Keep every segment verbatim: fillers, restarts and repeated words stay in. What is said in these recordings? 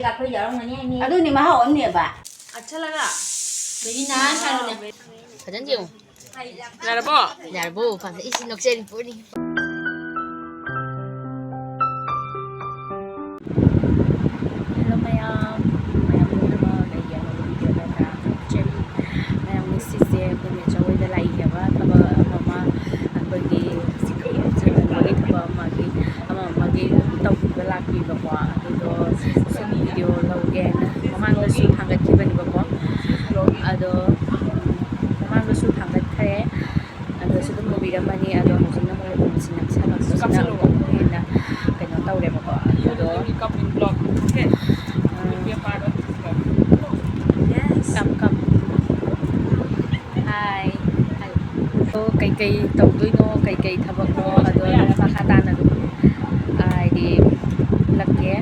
ꯑꯩꯈꯣꯏ ꯌꯥꯎꯔꯝꯒꯅꯤ ꯍꯥꯏꯅꯤ꯫ ꯑꯗꯨꯅꯤ ꯃꯍꯥꯎ ꯑꯃꯅꯦꯕ꯫ ꯑꯠꯁꯥ ꯂꯒꯥ꯫ ꯕꯦꯔꯤ ꯅꯥꯏꯁ ꯍꯥꯏꯔꯣꯅꯦ꯫ ꯐꯖꯅ ꯌꯦꯡꯉꯨ꯫ ꯌꯥꯔꯕꯣ? ꯌꯥꯔꯕꯣ? ꯐꯖ-, ꯏꯁ, ꯅꯣꯛꯆꯔꯤ ꯄꯣꯠꯅꯤ꯫ Hello ꯃꯌꯥꯝ, ꯃꯌꯥꯝ ꯄꯨꯝꯅꯃꯛ ꯑꯩꯒꯤ ꯑꯅꯧꯕ video ꯗ ꯇꯔꯥꯝꯅ ꯑꯣꯛꯆꯔꯤ꯫ ꯃꯌꯥꯝ ꯉꯁꯤꯁꯦ ꯑꯩꯈꯣꯏ ꯃꯦꯆꯧ ꯍꯣꯏꯗ ꯂꯥꯛꯏꯅꯦꯕ, ꯊꯕꯛ ꯑꯃ ꯑꯃ ꯑꯩꯈꯣꯏꯒꯤ ꯁꯤꯒꯤ ꯊꯕꯛ ꯑꯃꯒꯤ ꯑꯃ ꯑꯃꯒꯤ ꯇꯧꯕꯤꯕ ꯂꯥꯛꯄꯤꯕꯀꯣ꯫ ꯑꯗꯨꯗꯣ ꯁꯨꯝ video ꯂꯧꯒꯦꯅ ꯃꯃꯥꯡꯗꯁꯨ ꯊꯥꯡꯒꯠꯈꯤꯕꯅꯦꯕꯀꯣ꯫ ꯑꯗꯣ ꯃꯃꯥꯡꯗꯁꯨ ꯊꯥꯡꯒꯠꯈ꯭ꯔꯦ꯫ ꯑꯗꯣ ꯁꯤ ꯑꯗꯨꯝ ꯎꯕꯤꯔꯝꯃꯅꯤ꯫ ꯑꯗꯣ ꯍꯧꯖꯤꯛꯅ ꯑꯃꯨꯛ ꯂꯩꯕꯝꯁꯤ ꯅꯛꯁꯜꯂꯛꯄꯁꯤꯅ ꯀꯥꯞꯁꯜꯂꯣ꯫ ꯑꯃꯨꯛꯀ ꯍꯦꯟꯅ ꯀꯩꯅꯣ ꯇꯧꯔꯦꯕꯀꯣ꯫ ꯑꯗꯣ, ꯀꯞ, ꯀꯞ꯫ ꯍꯥꯏ꯫ ꯑꯗꯣ ꯀꯩꯀꯩ ꯇꯧꯗꯣꯏꯅꯣ, ꯀꯩꯀꯩ ꯊꯕꯛꯅꯣ, ꯑꯗꯣ ꯑꯗꯨꯝ ꯃꯈꯥ ꯇꯥꯅ ꯑꯗꯨꯝ, ꯑ, ꯍꯥꯏꯗꯤ ꯎꯠꯂꯛꯀꯦ꯫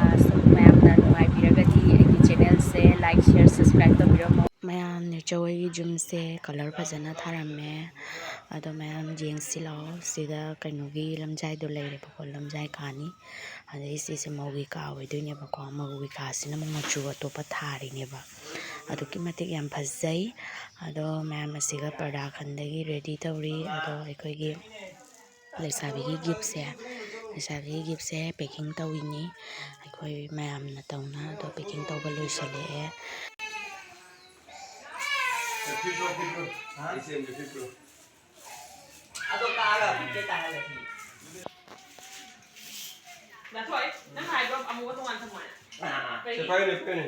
ꯑ, ꯁꯨꯝ ꯃꯌꯥꯝꯅ ꯅꯨꯡꯉꯥꯏꯕꯤꯔꯒꯗꯤ ꯑꯩꯒꯤ channel ꯁꯦ like, share, subscribe ꯇꯧꯕꯤꯔꯝꯃꯣ꯫ ꯃꯌꯥꯝ ꯅꯦꯆꯧ ꯍꯣꯏꯒꯤ ꯌꯨꯝꯁꯦ colour ꯐꯖꯅ ꯊꯥꯔꯝꯃꯦ꯫ ꯑꯗꯣ ꯃꯌꯥꯝ ꯌꯦꯡꯁꯤ ꯂꯥꯛꯑꯣ꯫ ꯁꯤꯗ ꯀꯩꯅꯣꯒꯤ ꯂꯝꯖꯥꯏꯗꯣ ꯂꯩꯔꯦꯕꯀꯣ, ꯂꯝꯖꯥꯏ ꯀꯥꯅꯤ꯫ ꯑꯗꯩ ꯁꯤꯁꯦ ꯃꯧꯒꯤ ꯀꯥ ꯑꯣꯏꯗꯣꯏꯅꯦꯕꯀꯣ꯫ ꯃꯧꯒꯤ ꯀꯥꯁꯤꯅ ꯑꯃꯨꯛ ꯃꯆꯨ ꯑꯇꯣꯞꯄ ꯊꯥꯔꯤꯅꯦꯕ꯫ ꯑꯗꯨꯛꯀꯤ ꯃꯇꯤꯛ ꯌꯥꯝ ꯐꯖꯩ꯫ ꯑꯗꯣ ꯃꯌꯥꯝ ꯑꯁꯤꯒ ꯄꯔꯗꯥ ꯈꯟꯗꯒꯤ ready ꯇꯧꯔꯤ꯫ ꯑꯗꯣ ꯑꯩꯈꯣꯏꯒꯤ ꯂꯩꯁꯥꯕꯤꯒꯤ gift ꯁꯦ, ꯂꯩꯁꯥꯕꯤꯒꯤ gift ꯁꯦ packing ꯇꯧꯔꯤꯅꯤ꯫ ꯑꯩꯈꯣꯏ ꯃꯌꯥꯝꯅ ꯇꯧꯅ ꯑꯗꯣ packing ꯇꯧꯕ ꯂꯣꯏꯁꯤꯜꯂꯛꯑꯦ꯫ ꯑꯗꯣ ꯀꯛꯑꯒ ꯐꯤꯠꯇ ꯇꯥꯍꯜꯂꯁꯤ꯫ ꯗꯥꯊꯣꯏ, ꯅꯪ ꯍꯥꯏꯗꯣ ꯑꯃꯨꯕ ꯇꯣꯉꯥꯟ ꯊꯝꯃꯣ ꯍꯥꯏꯅ꯫ ꯑꯥ, ꯑꯥ꯫ ꯀꯩꯒꯤ? ꯁꯦ, ꯄꯥꯏꯌꯨꯅꯦ, ꯄꯥꯏꯌꯨꯅꯦ꯫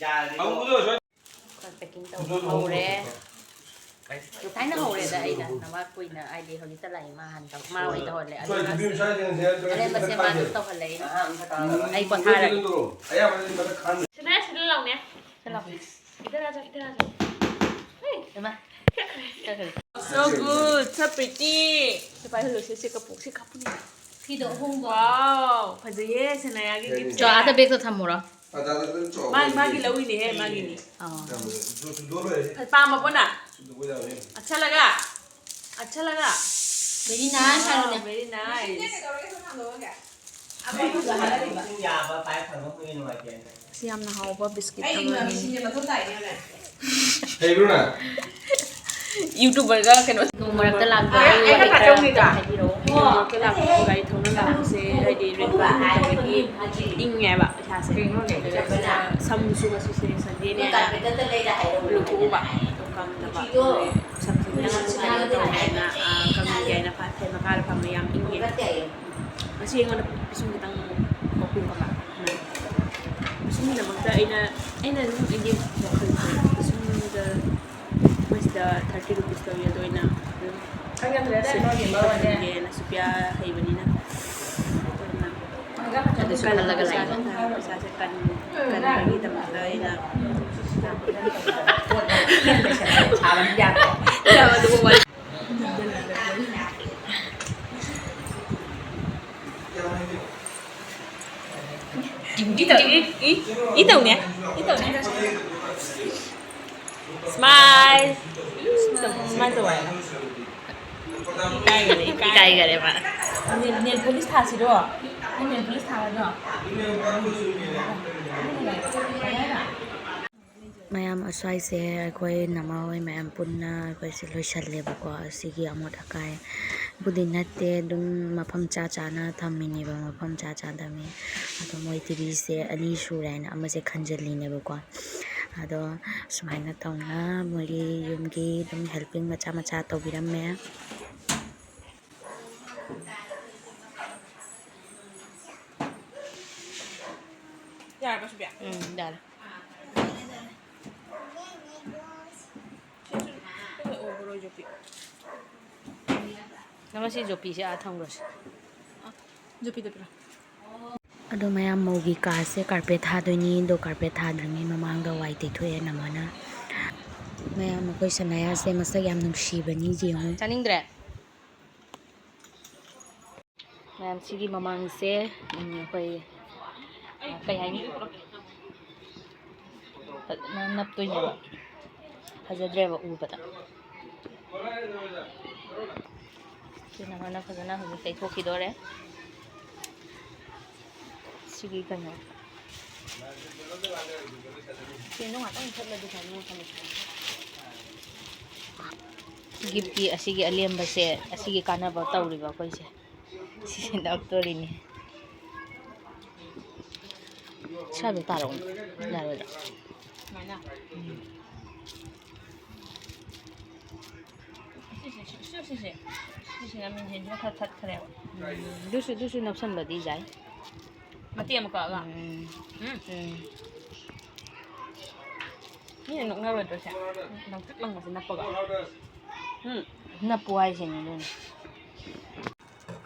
ꯌꯥꯔꯗꯤ ꯑꯃꯨꯕꯗꯣ ꯁꯣꯏ-, packing ꯇꯧꯕ ꯍꯨꯟꯗꯣꯛꯑꯣ, ꯍꯧꯔꯦ꯫ ꯍꯨꯟꯗꯣꯛꯑꯣ꯫ ꯉꯁꯥꯏꯅ ꯍꯧꯔꯦꯗ ꯑꯩꯅ꯫ ꯅꯃꯥ ꯀꯨꯏꯅ ꯍꯥꯏꯗꯤ ꯍꯧꯖꯤꯛꯇ ꯂꯥꯛꯏ ꯃꯥ ꯍꯥꯟꯅ ꯇꯧ-, ꯃꯥ ꯑꯣꯏꯅ ꯇꯧꯍꯜꯂꯦ꯫ ꯁꯣꯏ, ꯑꯗꯨꯅ ꯅꯨꯄꯤ ꯃꯆꯥꯁꯤꯡꯁꯦ ꯑꯔꯦꯝꯕꯁꯦ ꯃꯥ ꯑꯗꯨꯝ ꯇꯧꯍꯜꯂꯦ ꯑꯩꯅ꯫ ꯑꯥ, ꯑꯝꯇ ꯀꯥꯔꯒ꯫ ꯑꯩ ꯄꯣꯊꯥꯔꯒꯦ꯫ ꯑꯌꯥꯝꯕꯅꯗꯤ ꯃꯊꯛ ꯈꯥꯡ-, ꯁꯤꯗ, ꯁꯤꯗ ꯂꯥꯎꯅꯦ꯫ ꯁꯤꯗ ꯂꯥꯎ꯫ ꯏꯗꯔ ꯁꯤꯗꯔ ꯏꯃꯥ꯫ ꯆꯠꯈ꯭ꯔꯦ꯫ So good, so pretty. ꯁꯤ ꯄꯥꯏꯍꯜꯂꯨꯁꯦ, ꯁꯤ ꯀꯞꯄꯨ, ꯁꯤ ꯀꯞꯄꯨꯅꯦ꯫ ꯐꯤꯗꯣ ꯑꯍꯣꯡꯕ꯫ Wow, ꯐꯖꯩꯌꯦ, ꯁꯅꯥꯌꯥꯒꯤ gift ꯁꯦ꯫ ꯆꯣ, ꯑꯥꯗ bag ꯇꯣ ꯊꯝꯃꯨꯔꯣ꯫ ꯃꯥꯒꯤ, ꯃꯥꯒꯤ ꯂꯧꯔꯤꯅꯦꯍꯦ, ꯃꯥꯒꯤꯅꯤ꯫ ꯑꯥ꯫ ꯄꯥꯝꯃꯕꯣ ꯅꯪ? ꯑꯠꯁꯥ ꯂꯒꯥ? ꯑꯠꯁꯥ ꯂꯒꯥ? Very nice ꯍꯥꯏꯔꯣꯅꯦ꯫ Very nice. ꯁꯤ ꯌꯥꯝꯅ ꯍꯥꯎꯕ ꯕꯤꯁꯀꯤꯠ ꯑꯃꯅꯤ꯫ ꯍꯩꯕ꯭ꯔꯣ ꯅꯪ? YouTuberꯒ ꯀꯩꯅꯣ ꯅꯣꯡ ꯃꯔꯛꯇ ꯂꯥꯛꯄꯒꯤ ꯋꯥꯍꯩ ꯈꯔ ꯑꯝꯇ ꯍꯥꯏꯕꯤꯔꯛꯑꯣ꯫ ꯅꯣꯡ ꯃꯔꯛꯇ ꯂꯥꯛꯄ ꯒꯥꯔꯤ ꯊꯧꯅ ꯂꯥꯛꯄꯁꯦ ꯍꯥꯏꯗꯤ ꯔꯦꯟ ꯅꯠꯇꯕꯒꯤ ꯏꯪꯉꯦꯕ ꯏꯁꯥꯁꯦ꯫ ꯁꯝꯁꯨ ꯉꯁꯤꯁꯦ ꯁꯟꯗꯦꯅꯦꯅ ꯂꯨꯊꯣꯛꯎꯕ꯫ ꯑꯗꯣ ꯀꯪꯗꯕ꯫ ꯁꯝꯁꯦ ꯈꯤꯇꯪ ꯀꯩꯅꯣ ꯇꯧꯋꯦꯅ, ꯑ, ꯀꯪꯗꯦ ꯍꯥꯏꯅ ꯐꯦꯟ ꯃꯈꯥꯗ ꯐꯝꯃꯦ꯫ ꯌꯥꯝ ꯏꯪꯉꯦ꯫ ꯉꯁꯤ ꯑꯩꯉꯣꯟꯗ ꯄꯤꯁꯨꯝ ꯈꯤꯇꯪ ꯀꯣꯛꯄꯤꯔꯛꯄ꯫ ꯄꯤꯁꯨꯝꯒꯤꯗꯃꯛꯇ ꯑꯩꯅ, ꯑꯩꯅ ꯑꯗꯨꯝ ꯑꯩꯒꯤ ꯋꯥꯈꯜꯁꯦ ꯄꯤꯁꯨꯝꯗ ꯃꯣꯏꯁꯤꯗ thirty rupees ꯂꯧꯏ꯫ ꯑꯗꯣ ꯑꯩꯅ ꯑꯗꯨꯝ ꯁꯦꯝꯒꯦꯅ ꯁꯨꯄ꯭ꯔꯤꯌꯥ ꯍꯩꯕꯅꯤꯅ꯫ ꯑꯗꯨꯅ ꯑꯗꯨꯁꯨ ꯈꯜꯂꯒ ꯂꯩ꯫ ꯄꯩꯁꯥꯁꯦ ꯀꯟ-, ꯀꯟꯕꯒꯤꯗꯃꯛꯇ ꯑꯩꯅ ꯌꯥꯕ ꯑꯗꯨꯒꯨꯝꯕ꯫ ꯏ ꯇꯧ-, ꯏ, ꯏ, ꯏ ꯇꯧꯅꯦ, ꯏ ꯇꯧꯅꯦ꯫ Smile꯫ ꯏ ꯇꯧ-, smile ꯇꯧ ꯍꯥꯏꯕ꯫ ꯏꯀꯥꯏꯒꯔꯦ, ꯏꯀꯥꯏꯒꯔꯦ꯫ ꯏꯀꯥꯏꯒꯔꯦ ꯃꯥ꯫ Nail, nail polish ꯊꯥꯁꯤꯔꯣ? ꯅꯪ nail polish ꯊꯥꯒꯗ꯭ꯔꯣ? ꯃꯌꯥꯝ ꯑꯁ꯭ꯋꯥꯏꯁꯦ ꯑꯩꯈꯣꯏ ꯅꯃꯥ ꯍꯣꯏ ꯃꯌꯥꯝ ꯄꯨꯟꯅ ꯑꯩꯈꯣꯏꯁꯦ ꯂꯣꯏꯁꯜꯂꯦꯕꯀꯣ꯫ ꯑꯁꯤꯒꯤ ꯑꯃꯣꯠ ꯑꯀꯥꯏꯕꯨꯗꯤ ꯅꯠꯇꯦ, ꯑꯗꯨꯝ ꯃꯐꯝ ꯆꯥ ꯆꯥꯅ ꯊꯝꯃꯤꯅꯦꯕ, ꯃꯐꯝ ꯆꯥ ꯆꯥ ꯊꯝꯃꯤ꯫ ꯑꯗꯣ ꯃꯣꯏ ꯇꯤꯚꯤꯁꯦ ꯑꯅꯤ ꯁꯨꯔꯦ ꯍꯥꯏꯅ ꯑꯃꯁꯦ ꯈꯟꯖꯤꯜꯂꯤꯅꯦꯕꯀꯣ꯫ ꯑꯗꯣ ꯁꯨꯃꯥꯏꯅ ꯇꯧꯅ ꯃꯣꯏꯒꯤ ꯌꯨꯝꯒꯤ ꯑꯗꯨꯝ helping ꯃꯆꯥ ꯃꯆꯥ ꯇꯧꯕꯤꯔꯝꯃꯦ꯫ ꯌꯥꯔꯕ, ꯁꯨꯕꯤꯌꯥ? ꯎꯝ, ꯌꯥꯔꯦ꯫ ꯁꯤꯁꯨ ꯄꯤꯔꯛꯑꯣ, ꯕꯣꯔꯣꯏ ꯌꯣꯄꯤ꯫ ꯅꯪ ꯉꯁꯤ ꯌꯣꯄꯤꯁꯦ ꯑꯥ ꯊꯝꯈ꯭ꯔꯁꯤ꯫ ꯑꯥ, ꯌꯣꯄꯤꯗ ꯄꯤꯔꯛꯑꯣ꯫ ꯑꯗꯣ ꯃꯌꯥꯝ, ꯃꯧꯒꯤ ꯀꯥꯁꯦ carpet ꯊꯥꯗꯣꯏꯅꯤ꯫ ꯑꯗꯣ carpet ꯊꯥꯗ꯭ꯔꯤꯉꯩ ꯃꯃꯥꯡꯗ ꯋꯥꯏ ꯇꯩꯊꯣꯛꯑꯦ ꯅꯃꯥꯅ꯫ ꯃꯌꯥꯝ, ꯑꯩꯈꯣꯏ ꯁꯅꯥꯌꯥꯁꯦ ꯃꯁꯛ ꯌꯥꯝ ꯅꯨꯡꯁꯤꯕꯅꯤ, ꯌꯦꯡꯉꯨ꯫ ꯆꯥꯅꯤꯡꯗ꯭ꯔꯦ? ꯃꯌꯥꯝ, ꯁꯤꯒꯤ ꯃꯃꯥꯡꯁꯦ, ꯎꯝ, ꯑꯩꯈꯣꯏ, ꯑ, ꯀꯩ ꯍꯥꯏꯅꯤ? ꯐꯖꯅ ꯅꯞꯇꯣꯏꯅꯦꯕ꯫ ꯐꯖꯗ꯭ꯔꯦꯕ ꯎꯕꯗ꯫ ꯁꯤꯅ ꯃꯥꯅ ꯐꯖꯅ ꯍꯧꯖꯤꯛ ꯇꯩꯊꯣꯛꯈꯤꯗꯣꯔꯦ꯫ ꯁꯤꯒꯤ ꯀꯩꯅꯣ꯫ ꯐꯦꯟꯗꯣ ꯉꯥꯛꯇꯪ ꯃꯨꯊꯠꯂꯗꯤ ꯐꯅꯤ, ꯃꯨꯊꯠꯂꯁꯤ꯫ ꯒꯤꯐꯀꯤ ꯑꯁꯤꯒꯤ ꯑꯂꯦꯝꯕꯁꯦ ꯑꯁꯤꯒꯤ ꯀꯥꯟꯅꯕ ꯇꯧꯔꯤꯕ ꯑꯩꯈꯣꯏꯁꯦ꯫ ꯁꯤꯁꯦ ꯅꯞꯇꯣꯔꯤꯅꯤ꯫ ꯁ꯭ꯋꯥꯏꯗ ꯇꯥꯔꯛꯎꯅꯦ꯫ ꯌꯥꯔꯣꯏꯗ꯭ꯔꯥ? ꯁꯨꯃꯥꯏꯅ? ꯎꯝ꯫ ꯁꯤꯁꯦ, ꯁꯤ, ꯁꯤ, ꯁꯤꯁꯦ꯫ ꯁꯤꯁꯤꯅ ꯃꯤꯡꯁꯦꯟꯁꯤꯅ ꯈꯔ ꯊꯠꯈ꯭ꯔꯦꯕ꯫ ꯎꯝ, ꯑꯗꯨꯁꯨ, ꯑꯗꯨꯁꯨ ꯅꯞꯁꯟꯕꯗꯤ ꯌꯥꯏ꯫ ꯃꯇꯦꯛ ꯑꯃ ꯀꯛꯑꯒ꯫ ꯎꯝ꯫ ꯎꯝ꯫ ꯎꯝ꯫ ꯃꯤꯅ ꯅꯣꯛꯅꯔꯣꯏꯗ꯭ꯔꯣ ꯁꯦ? ꯂꯪꯇ꯭ꯔꯤꯛ ꯂꯪꯕꯁꯦ ꯅꯞꯄꯒ꯫ ꯎꯝ꯫ ꯅꯞꯄꯨ ꯍꯥꯏꯁꯤꯅꯤ ꯑꯗꯨꯅ꯫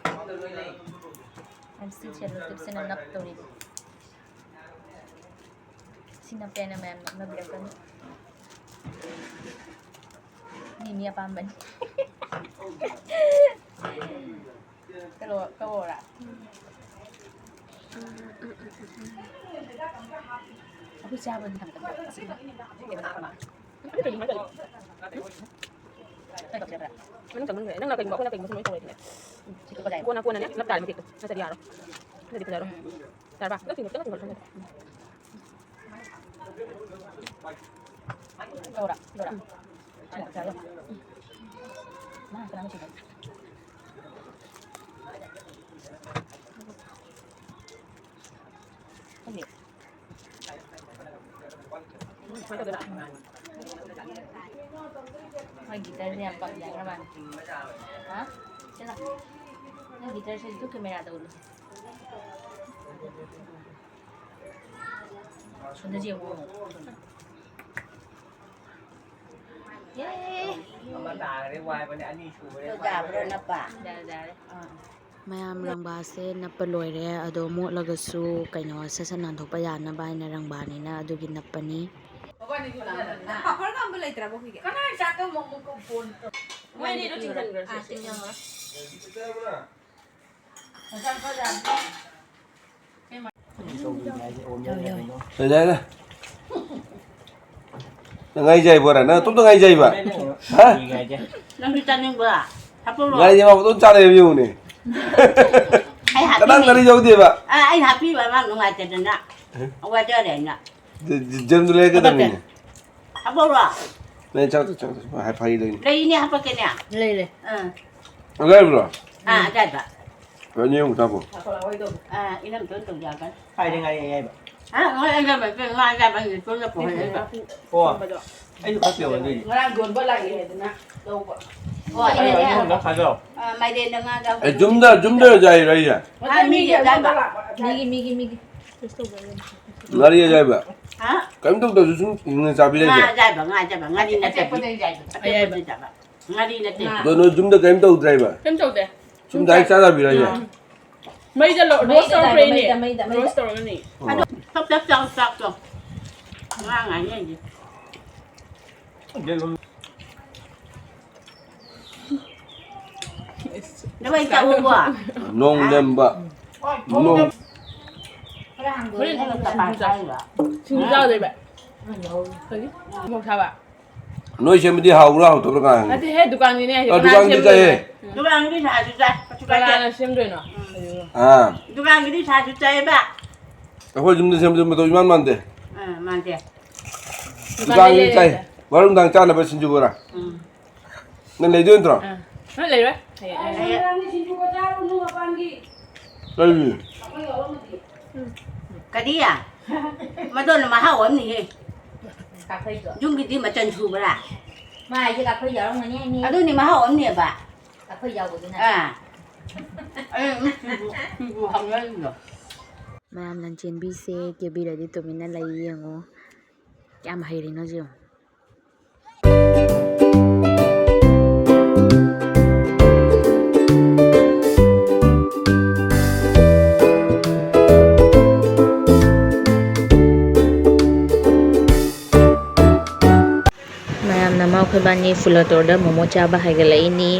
M C shallow ꯇꯦꯞꯁꯤꯅ ꯅꯞꯇꯧꯔꯤꯕ꯫ ꯁꯤ ꯅꯞꯄꯦꯅ ꯃꯌꯥꯝ ꯅꯣꯛꯅꯕꯤꯔꯛꯀꯅꯤ꯫ ꯃꯤ ꯃꯤ ꯑꯄꯥꯝꯕꯅꯤ꯫ ꯀꯛꯑꯣ-, ꯀꯛꯑꯣꯔꯥ? ꯑꯩꯈꯣꯏ ꯆꯥꯕ ꯃꯇꯝꯗ ꯑꯁꯤꯒꯨꯝꯕ ꯀꯩꯅꯣ ꯇꯧꯕ꯫ ꯅꯪ ꯀꯛꯁꯤꯔꯥ? ꯃꯅꯨꯡ ꯆꯪꯃꯟꯈ꯭ꯔꯦ꯫ ꯅꯪꯅ ꯀꯩꯒꯨꯝꯕ ꯑꯩꯈꯣꯏꯅ ꯀꯩꯒꯨꯝꯕ ꯁꯨꯃꯥꯏꯅ ꯇꯧꯔꯗꯤꯅꯦ꯫ ꯎꯝ, ꯁꯤ ꯀꯛꯄ ꯌꯥꯏ꯫ ꯀꯣꯟꯅ, ꯀꯣꯟꯅꯅꯦ, ꯅꯞ ꯇꯥꯔꯦ ꯃꯇꯦꯛꯇꯣ꯫ ꯅꯠꯇ꯭ꯔꯗꯤ ꯌꯥꯔꯣꯏ꯫ ꯎꯝ꯫ ꯅꯠꯇ꯭ꯔꯗꯤ ꯐꯖꯔꯣꯏ꯫ ꯎꯝ꯫ ꯌꯥꯔꯕ? ꯅꯪ ꯆꯤꯡꯉꯣ, ꯈꯤꯇꯪ ꯆꯤꯡꯉꯣ꯫ ꯂꯧꯔꯥ? ꯂꯧꯔꯥ? ꯎꯝ꯫ ꯁꯤꯃ ꯆꯥꯔꯣ꯫ ꯎꯝ꯫ ꯃꯥ ꯀꯅꯥꯅꯣ ꯁꯤꯗ? ꯈꯪꯗꯦ꯫ ꯎꯝ, ꯁꯨꯃꯥꯏꯅ ꯇꯧꯗꯣꯏꯕ꯫ ꯃꯣꯏ ꯒꯤꯇꯔꯁꯦ ꯌꯥꯝ ꯄꯥꯝꯖꯈ꯭ꯔ ꯃꯥꯜꯂꯦ꯫ ꯍꯥ? ꯁꯤꯅ? ꯅꯪ ꯒꯤꯇꯔꯁꯦ ꯑꯗꯨ ꯀꯦꯃꯦꯔꯥꯗ ꯎꯠꯂꯨ꯫ ꯁꯣꯝꯗꯁꯨ ꯌꯦꯡꯉꯣ꯫ ꯌꯦ! ꯑꯃ ꯇꯥꯈ꯭ꯔꯦ, ꯋꯥꯏꯕꯅꯦ, ꯑꯅꯤ ꯁꯨꯈ꯭ꯔꯦ꯫ ꯌꯥꯕ꯭ꯔꯣ, ꯅꯞꯄ? ꯌꯥꯔꯦ, ꯌꯥꯔꯦ꯫ ꯑꯥ꯫ ꯃꯌꯥꯝ ꯔꯪꯕꯥꯁꯦ ꯅꯞꯄ ꯂꯣꯏꯔꯦ꯫ ꯑꯗꯣ ꯃꯣꯠꯂꯒꯁꯨ ꯀꯩꯅꯣ ꯁꯠ ꯁꯠ ꯅꯥꯟꯊꯣꯛꯄ ꯌꯥꯅꯕ ꯍꯥꯏꯅ ꯔꯪꯕꯥꯅꯤꯅ ꯑꯗꯨꯒꯤ ꯅꯞꯄꯅꯤ꯫ ꯄꯥꯐꯔꯒ ꯑꯝꯕ ꯂꯩꯇ꯭ꯔꯕꯣ ꯑꯩꯈꯣꯏꯒꯤ? ꯀꯅꯥ ꯆꯥꯛꯇꯣ ꯑꯃꯨꯛ ꯑꯃꯨꯛ ꯐꯣꯟ ꯇꯧ-, ꯃꯣꯏ ꯑꯅꯤꯗꯣ ꯆꯤꯡꯁꯤꯟꯈ꯭ꯔꯁꯦ꯫ ꯑꯥ, ꯆꯤꯡꯁꯤꯟꯈ꯭ꯔꯣ꯫ ꯌꯥꯏꯗ꯫ ꯅꯪ ꯉꯥꯏꯖꯩꯕꯣꯔꯥ? ꯅꯪ ꯅꯇꯣꯝꯇ ꯉꯥꯏꯖꯩꯕ? ꯍꯥ? ꯅꯪꯁꯨ ꯆꯥꯅꯤꯡꯕ꯭ꯔꯥ? ꯍꯥꯞꯄꯛꯎꯔꯣ? ꯉꯥꯏꯖꯩ ꯃꯥ ꯃꯇꯣꯝ ꯆꯥ ꯂꯩꯔꯝꯃꯤ ꯌꯦꯡꯉꯨꯅꯦ꯫ ꯑꯩ ꯀꯅꯥ ꯉꯥꯔꯤ ꯌꯧꯗꯦꯕ? ꯑ, ꯑꯩꯅ ꯍꯥꯞꯄꯤꯕ ꯑꯃ ꯅꯨꯡꯉꯥꯏꯇꯗꯅ꯫ ꯑꯦ? ꯋꯥꯖꯔꯦꯅ꯫ ꯖ-, ꯖ-, ꯖꯦꯝꯗꯣ ꯂꯩꯔꯛꯀꯗꯕꯅꯤꯅꯦ꯫ ꯍꯥꯞꯄꯛꯎꯔꯣ? ꯅꯪ ꯆꯥꯎ, ꯆꯥꯎ, ꯆꯥꯎ, ꯍꯥꯏ, ꯐꯥꯒꯤ ꯇꯧꯅꯤ꯫ ꯂꯩꯅꯦ, ꯍꯥꯞꯄꯛꯀꯦꯅꯦ꯫ ꯂꯩ, ꯂꯩ꯫ ꯑꯥ꯫ ꯑꯗꯥꯏꯕ꯭ꯔꯣ? ꯑꯥ, ꯑꯗꯥꯏꯕ꯫ ꯀꯩꯅꯣ ꯌꯦꯡꯉꯨ ꯆꯥꯄꯣ꯫ ꯑꯥ, ꯏꯅꯝꯇꯣꯟ ꯇꯧꯖꯒꯅꯤ꯫ ꯀꯥꯏꯗ ꯉꯥꯔꯤ ꯑꯌꯥꯏꯕ? ꯑꯥ, ꯉꯥꯔꯤ ꯑꯌꯥꯏꯕ, ꯉꯥ ꯑꯌꯥꯏꯕ ꯍꯧꯖꯤꯛ ꯇꯣꯟꯅ ꯄꯨꯍꯜꯂꯛꯏꯕ꯫ ꯑꯣ, ꯑꯩꯁꯨ ꯈꯔ ꯄꯤꯔꯛꯑꯣ ꯑꯗꯨꯏꯗꯤ꯫ ꯉꯔꯥꯡ ꯌꯣꯟꯕ ꯂꯥꯛꯑꯦ ꯍꯥꯏꯗꯅ ꯂꯧꯕ꯫ ꯑꯣ, ꯑꯩ ꯑꯩꯅꯅꯦ꯫ ꯑꯃꯨꯛ ꯈꯔ ꯊꯥꯖꯔꯣ꯫ ꯑꯥ, ꯃꯥꯏꯔꯦꯟꯗ ꯉꯥꯒ꯫ ꯑꯦ, ꯌꯨꯝꯗ, ꯌꯨꯝꯗ ꯌꯥꯏꯔꯣ ꯑꯩꯁꯦ? ꯑꯥ, ꯃꯤꯒꯤ ꯑꯌꯥꯏꯕ꯫ ꯃꯤꯒꯤ, ꯃꯤꯒꯤ, ꯃꯤꯒꯤ꯫ ꯉꯥꯔꯤ ꯑꯌꯥꯏꯕ꯫ ꯍꯥ? ꯀꯔꯤꯝ ꯇꯧꯗ꯭ꯔꯁꯨ ꯁꯨꯝ ꯍꯤꯡꯅ ꯆꯥꯕꯤꯔ ꯉꯥ ꯍꯥꯏꯁꯦ? ꯑꯌꯥꯏꯕ, ꯉꯥ ꯑꯌꯥꯏꯕ, ꯉꯥꯔꯤ ꯅꯠꯇꯦ꯫ ꯑꯇꯦꯛꯄꯗ ꯌꯥꯏꯕ꯫ ꯑꯇꯦꯛꯄꯗ ꯌꯥꯏꯕ꯫ ꯉꯥꯔꯤ ꯅꯠꯇꯦ꯫ ꯑꯗꯣ ꯅꯣꯏ ꯌꯨꯝꯗ ꯀꯔꯤꯝ ꯇꯧꯗ꯭ꯔꯦꯕ? ꯀꯩꯝ ꯇꯧꯗꯦ꯫ ꯁꯨꯝ ꯗꯥꯏꯔꯦꯛ ꯆꯥꯗꯕꯤꯔ ꯍꯥꯏꯁꯦ? ꯎꯝ꯫ ꯃꯩꯗ ꯂꯣ-, ꯃꯩꯗ ꯔꯣꯁ ꯇꯧꯔ ꯇꯧꯔꯦ, ꯄꯨꯔꯛꯏꯅꯦ꯫ ꯃꯩꯗ, ꯃꯩꯗ꯫ ꯔꯣꯁ ꯇꯧꯔꯒꯅꯤ꯫ ꯑꯗꯣ ꯆꯞ ꯆꯞ ꯆꯥꯎ ꯆꯥꯛꯇꯣ꯫ ꯉꯥ ꯉꯥꯏꯅ ꯂꯩꯔꯦ꯫ ꯅꯣꯏ ꯆꯥꯛ ꯎꯕ꯭ꯔꯣ? ꯅꯣꯡ ꯂꯦꯝꯕ꯫ ꯅꯣꯡ꯫ ꯍꯣꯔꯦꯟ ꯅꯪꯅ ꯆꯄꯥꯛ ꯆꯥꯔꯤꯕ? ꯁꯤꯡꯖꯨ ꯆꯥꯗꯣꯏꯕ꯫ ꯀꯔꯤ? ꯃꯣꯔꯣꯛ ꯁꯥꯕ꯫ ꯅꯣꯏ ꯁꯦꯝꯕꯗꯤ ꯍꯥꯎꯕ꯭ꯔꯥ ꯍꯥꯎꯇꯕ꯭ꯔꯥ ꯀꯅꯥ? ꯅꯠꯇꯦꯍꯦ, ꯗꯨꯀꯥꯟꯒꯤꯅꯦ ꯍꯥꯏꯁꯦ꯫ ꯑ, ꯀꯅꯥꯅ ꯗꯨꯀꯥꯟꯒꯤꯗꯤ ꯁꯦꯝꯗꯣꯏꯅꯣ? ꯆꯥꯏꯌꯦ꯫ ꯗꯨꯀꯥꯟꯒꯤꯗꯤ ꯁꯥꯁꯨ ꯆꯥꯏ, ꯀꯩꯁꯨ ꯀꯥꯏꯗꯦ꯫ ꯀꯅꯥꯅ ꯁꯦꯝꯗꯣꯏꯅꯣ? ꯎꯝ꯫ ꯑꯥ꯫ ꯗꯨꯀꯥꯟꯒꯤꯗꯤ ꯁꯥꯁꯨ ꯆꯥꯏꯌꯦꯕ꯫ ꯑꯩꯈꯣꯏ ꯌꯨꯝꯗ ꯁꯦꯝꯕꯗꯤ ꯃꯇꯧ ꯏꯃꯥꯟ ꯃꯥꯟꯗꯦ꯫ ꯑꯥ, ꯃꯥꯟꯗꯦ꯫ ꯗꯨꯀꯥꯟꯒꯤ ꯗꯨꯀꯥꯟꯒꯤꯗꯤ ꯂꯩꯔꯦ꯫ ꯆꯥꯏ꯫ ꯍꯣꯔꯦꯟ ꯅꯨꯡꯗꯥꯡ ꯆꯥꯅꯕ ꯁꯤꯡꯖꯨ ꯕꯣꯔꯥ꯫ ꯎꯝ꯫ ꯅꯪ ꯂꯩꯗꯣꯏ ꯅꯠꯇ꯭ꯔꯣ? ꯑꯥ꯫ ꯅꯪ ꯂꯩꯔꯣꯏ? ꯍꯌꯦꯡ, ꯍꯌꯦꯡ꯫ ꯅꯨꯡꯗꯥꯡꯒꯤ ꯁꯤꯡꯖꯨ ꯕꯣꯔꯥ ꯆꯥꯔꯨꯅꯨ ꯃꯄꯥꯟꯒꯤ꯫ ꯀꯔꯤ? ꯀꯔꯤ? ꯃꯗꯨꯅ ꯃꯍꯥꯎ ꯑꯃꯅꯤꯍꯦ꯫ ꯀꯥꯐꯩꯗꯣ꯫ ꯌꯨꯝꯒꯤꯗꯤ ꯃꯆꯟ ꯁꯨꯕ꯭ꯔꯥ? ꯃꯥ ꯍꯥꯏꯁꯦ ꯀꯥꯐꯩ ꯌꯥꯎꯔꯝꯒꯅꯤ ꯍꯥꯏꯅꯤ꯫ ꯑꯗꯨꯅꯤ ꯃꯍꯥꯎ ꯑꯃꯅꯦꯕ꯫ ꯀꯥꯐꯩ ꯌꯥꯎꯕꯗꯨꯅ꯫ ꯑꯥ꯫ ꯑꯩ ꯁꯤꯕꯨ, ꯁꯤꯕꯨ ꯍꯪꯅꯔꯤꯗꯣ꯫ ꯃꯌꯥꯝ ꯂꯟꯆꯦꯟꯕꯤꯁꯦ ꯀꯦꯕꯤꯔꯗꯤ ꯇꯨꯃꯤꯟꯅ ꯂꯩ ꯌꯦꯡꯉꯣ꯫ ꯀꯌꯥꯝ ꯍꯩꯔꯤꯅꯣ ꯌꯦꯡꯉꯣ꯫ ꯃꯌꯥꯝꯅ ꯃꯥ ꯑꯩꯈꯣꯏꯕꯥꯅꯤ ꯐꯨꯂꯇꯣꯔꯗ ꯃꯣꯃꯣ ꯆꯥꯕ ꯍꯥꯏꯒꯠꯂꯛꯏꯅꯤ꯫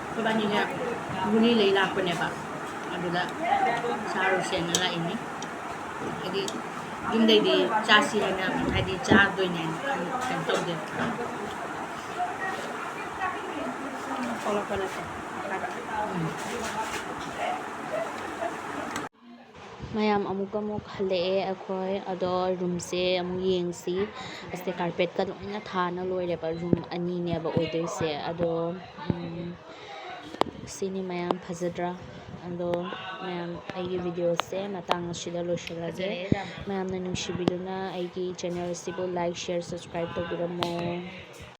ꯑꯩꯈꯣꯏꯕꯥꯅꯤꯅꯦ, ꯒꯨꯂꯤ ꯂꯩ ꯂꯥꯛꯄꯅꯦꯕ, ꯑꯗꯨꯗ ꯆꯥꯔꯨꯁꯦꯅ ꯂꯥꯛꯏꯅꯤ꯫ ꯍꯥꯏꯗꯤ ꯌꯨꯝꯗꯩꯗꯤ ꯆꯥꯁꯤ ꯍꯥꯏꯅ, ꯍꯥꯏꯗꯤ ꯆꯥꯗꯣꯏꯅꯦ ꯍꯥꯏꯅ ꯀꯩꯅꯣ ꯇꯧꯗꯦ꯫ ꯊꯣꯛꯂꯛꯄ ꯅꯠꯇꯦ꯫ ꯎꯝ꯫ ꯃꯌꯥꯝ ꯑꯃꯨꯛ ꯑꯃꯨꯛ ꯍꯜꯂꯛꯑꯦ ꯑꯩꯈꯣꯏ꯫ ꯑꯗꯣ ꯔꯨꯝꯁꯦ ꯑꯃꯨꯛ ꯌꯦꯡꯁꯤ꯫ ꯑꯁꯤꯗ ꯀꯥꯔꯄꯦꯠꯀ ꯂꯣꯏꯅ ꯊꯥꯅ ꯂꯣꯏꯔꯦꯕ, ꯔꯨꯝ ꯑꯅꯤꯅꯦꯕ ꯑꯣꯏꯗꯣꯏꯁꯦ꯫ ꯑꯗꯣ, ꯎꯝ, ꯁꯤꯅꯤ ꯃꯌꯥꯝ, ꯐꯖꯗ꯭ꯔꯥ? ꯑꯗꯣ ꯃꯌꯥꯝ, ꯑꯩꯒꯤ ꯚꯤꯗꯤꯑꯣꯁꯦ ꯃꯇꯥꯡ ꯑꯁꯤꯗ ꯂꯣꯏꯁꯤꯜꯂꯒꯦ꯫ ꯐꯖꯔꯦ ꯌꯥꯝ꯫ ꯃꯌꯥꯝꯅ ꯅꯨꯡꯁꯤꯕꯤꯗꯨꯅ ꯑꯩꯒꯤ ꯆꯦꯅꯦꯜꯁꯤꯕꯨ like, share, subscribe ꯇꯧꯕꯤꯔꯝꯃꯣ꯫